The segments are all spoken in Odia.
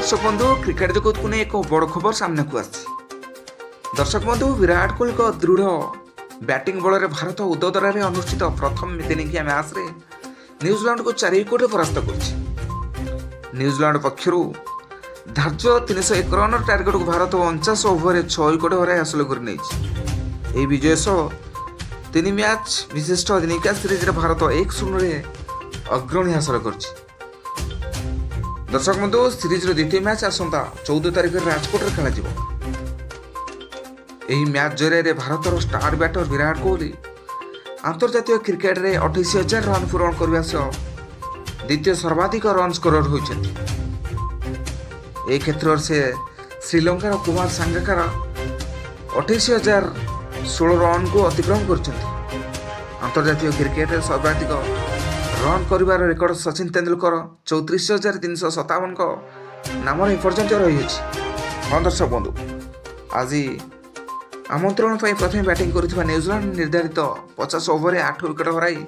ଦର୍ଶକ ବନ୍ଧୁ, କ୍ରିକେଟ ଜଗତକୁ ନେଇ ଏକ ବଡ଼ ଖବର ସାମ୍ନାକୁ ଆସିଛି। ଦର୍ଶକ ବନ୍ଧୁ, ବିରାଟ କୋହଲିଙ୍କ ଦୃଢ଼ ବ୍ୟାଟିଂ ବଳରେ ଭାରତ ଓଦୋଦରାରେ ଅନୁଷ୍ଠିତ ପ୍ରଥମ ଦିନିକିଆ ମ୍ୟାଚ୍ରେ ନ୍ୟୁଜିଲାଣ୍ଡକୁ 4 ୱିକେଟରେ ପରାସ୍ତ କରିଛି। ନ୍ୟୁଜିଲାଣ୍ଡ ପକ୍ଷରୁ ଧାର୍ଯ୍ୟ 301 ରନର ଟାର୍ଗେଟକୁ ଭାରତ 49 ଓଭରରେ 6 ୱିକେଟ ହରାଇ ହାସଲ କରିନେଇଛି। ଏହି ବିଜୟ ସହ ତିନି ମ୍ୟାଚ୍ ବିଶିଷ୍ଟ ଦିନିକିଆ ସିରିଜରେ ଭାରତ 1-0ରେ ଅଗ୍ରଣୀ ହାସଲ କରିଛି। ଦର୍ଶକ ବନ୍ଧୁ, ସିରିଜର ଦ୍ୱିତୀୟ ମ୍ୟାଚ୍ ଆସନ୍ତା 14 ତାରିଖରେ ରାଜକୋଟରେ ଖେଳାଯିବ। ଏହି ମ୍ୟାଚ୍ ଜରିଆରେ ଭାରତର ଷ୍ଟାର ବ୍ୟାଟର ବିରାଟ କୋହଲି ଆନ୍ତର୍ଜାତୀୟ କ୍ରିକେଟରେ 28,000 ରନ୍ ପୂରଣ କରିବା ସହ ଦ୍ୱିତୀୟ ସର୍ବାଧିକ ରନ୍ ସ୍କୋରର ହୋଇଛନ୍ତି। ଏହି କ୍ଷେତ୍ରରେ ସେ ଶ୍ରୀଲଙ୍କାର କୁମାର ସାଙ୍ଗାକାର 28,016 ରନ୍କୁ ଅତିକ୍ରମ କରିଛନ୍ତି। ଆନ୍ତର୍ଜାତୀୟ କ୍ରିକେଟରେ ସର୍ବାଧିକ ରନ୍ କରିବାର ରେକର୍ଡ ସଚିନ ତେନ୍ଦୁଲକର 34,357ଙ୍କ ନାମରେ ଏପର୍ଯ୍ୟନ୍ତ ରହିଅଛି। ହଁ ଦର୍ଶକ ବନ୍ଧୁ, ଆଜି ଆମନ୍ତ୍ରଣ ପାଇଁ ପ୍ରଥମେ ବ୍ୟାଟିଂ କରିଥିବା ନ୍ୟୁଜିଲାଣ୍ଡ ନିର୍ଦ୍ଧାରିତ 50 ଓଭରରେ 8 ୱିକେଟ୍ ହରାଇ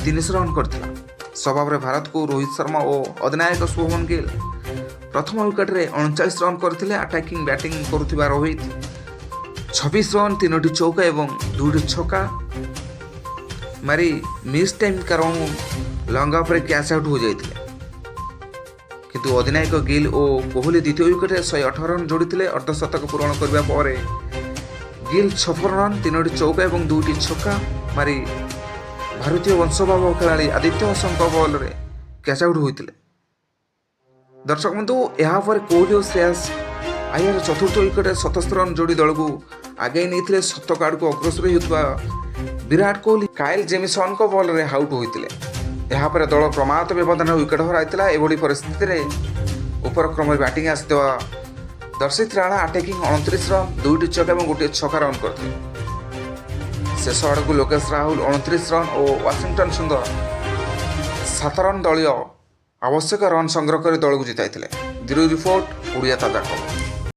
300 ରନ୍ କରିଥିଲା। ଜବାବରେ ଭାରତକୁ ରୋହିତ ଶର୍ମା ଓ ଅଧିନାୟକ ଶୁଭମନ ଗିଲ୍ ପ୍ରଥମ ୱିକେଟ୍ରେ 39 ରନ୍ କରିଥିଲେ। ଆଟାକିଂ ବ୍ୟାଟିଂ କରୁଥିବା ରୋହିତ 26 ରନ୍, ତିନୋଟି ଚୌକା ଏବଂ ଦୁଇଟି ଛକା ମାରି ମିସ୍ ଟାଇମ୍ କାରଣରୁ ଲଙ୍ଗ୍ ଅଫ୍ରେ କ୍ୟାଚ୍ ଆଉଟ୍ ହୋଇଯାଇଥିଲେ। କିନ୍ତୁ ଅଧିନାୟକ ଗିଲ୍ ଓ କୋହଲି ଦ୍ୱିତୀୟ ୱିକେଟ୍ରେ 118 ରନ୍ ଯୋଡ଼ିଥିଲେ। ଅର୍ଦ୍ଧଶତକ ପୂରଣ କରିବା ପରେ ଗିଲ୍ 56 ରନ୍, ତିନୋଟି ଚୌକା ଏବଂ ଦୁଇଟି ଛକା ମାରି ଭାରତୀୟ ବଂଶୋଦ୍ଭବ ଖେଳାଳି ଆଦିତ୍ୟ ଅଶୋକଙ୍କ ବଲରେ କ୍ୟାଚ୍ ଆଉଟ୍ ହୋଇଥିଲେ। ଦର୍ଶକ ବନ୍ଧୁ, ଏହାପରେ କୋହଲି ଓ ଶ୍ରେୟାସ ଆୟାର ଚତୁର୍ଥ ୱିକେଟ୍ରେ 77 ରନ୍ ଯୋଡ଼ି ଦଳକୁ ଆଗେଇ ନେଇଥିଲେ। ଶତକ ଆଡ଼କୁ ଅଗ୍ରସର ହେଉଥିବା ବିରାଟ କୋହଲି କାଇଲ୍ ଜେମିସନଙ୍କ ବଲରେ ଆଉଟ୍ ହୋଇଥିଲେ। ଏହାପରେ ଦଳ କ୍ରମାଗତ ବ୍ୟବଧାନରେ ୱିକେଟ୍ ହରାଇଥିଲା। ଏଭଳି ପରିସ୍ଥିତିରେ ଉପରକ୍ରମରେ ବ୍ୟାଟିଂ ଆସିଥିବା ଦର୍ଶିତ ରାଣା ଆଟାକିଂ 29 ରନ୍, ଦୁଇଟି ଚୌକା ଏବଂ ଗୋଟିଏ ଛକା ରନ୍ କରିଥିଲେ। ଶେଷ ଆଡ଼କୁ ଲୋକେଶ ରାହୁଲ 29 ରନ୍ ଓ ୱାଶିଂଟନ ସୁନ୍ଦର 7 ରନ୍ ଦଳୀୟ ଆବଶ୍ୟକ ରନ୍ ସଂଗ୍ରହ କରି ଦଳକୁ ଜିତାଇଥିଲେ। ବ୍ୟୁରୋ ରିପୋର୍ଟ, ଓଡ଼ିଆ ତାଜା ଖବର।